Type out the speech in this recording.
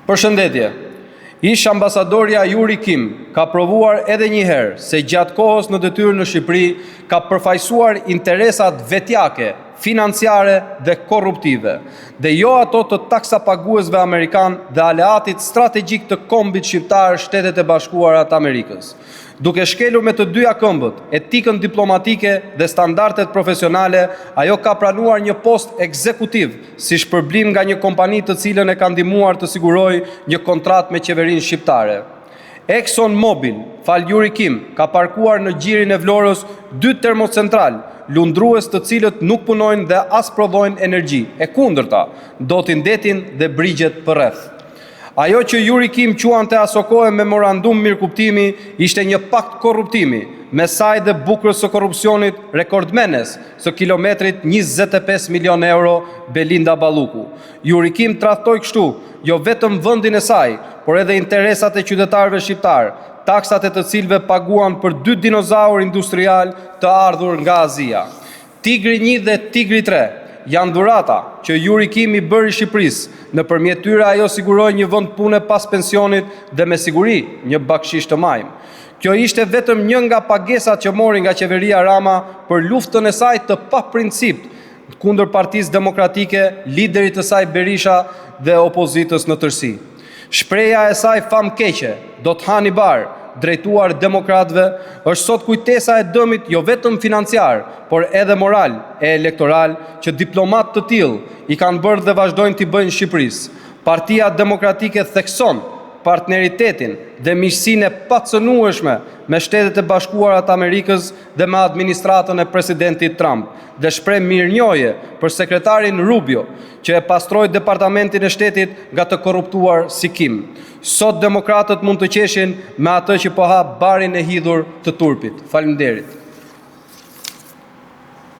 Përshëndetje. Ish ambasadorja Yuri Kim ka provuar edhe një herë se gjatë kohës në detyrë në Shqipëri ka përfaqësuar interesat vetjake, financiare dhe korruptive, dhe jo ato të taksapaguesve amerikanë dhe aleatit strategjik të kombit shqiptar, Shtetet e Bashkuara të Amerikës. Duke shkelur me të dyja këmbët etikën diplomatike dhe standardet profesionale, ajo ka pranuar një post ekzekutiv si shpërblim nga një kompani të cilën e ka ndihmuar të sigurojë një kontratë me qeverinë shqiptare. Exxon Mobil, falë Yuri Kim, ka parkuar në gjirin e Vlorës dy termocentralë lundrues të cilët nuk punojnë dhe as prodhojnë energji. E kundërta, ndotin detin dhe brigjet përreth. Ajo që Yuri Kim quante asokohe memorandum mirëkuptimi ishte një pakt korruptimi mes saj dhe bukrës së korrupsionit rekordmenes së kilometrit 25 milion euro Belinda Balluku. Yuri Kim tradhtoi kështu jo vetëm vendin e saj, por edhe interesat e qytetarëve shqiptarë, taksat e të cilëve paguan për dy dinozaurë industrialë të ardhur nga Azia. Tigri 1 dhe Tigri 3 janë dhurata që Yuri Kim i bëri Shqipërisë. Nëpërmjet tyre ajo siguroi një vend pune pas pensionit dhe me siguri një bakshish të majmë. Kjo ishte vetëm një nga pagesat që mori nga qeveria Rama për luftën e saj të paprincip kundër Partisë Demokratike, liderit të saj Berisha dhe opozitës në tërësi. Shprehja e saj famkeqe, do të hani bar, drejtuar demokratëve, është sot kujtesa e dëmit jo vetëm financiar, por edhe moral e elektoral që diplomatë të tillë i kanë bërë dhe vazhdojnë t'i bëjnë Shqipërisë. Partia Demokratike thekson partneritetin dhe miqësinë e pacënueshme me Shtetet e Bashkuara të Amerikës dhe me administratën e presidentit Trump dhe shpreh mirënjohje për sekretarin Rubio, që e pastroi Departamentin e Shtetit nga të korruptuar si Kim. Sot demokratët mund të qeshin me atë që po ha barin e hidhur të turpit. Faleminderit.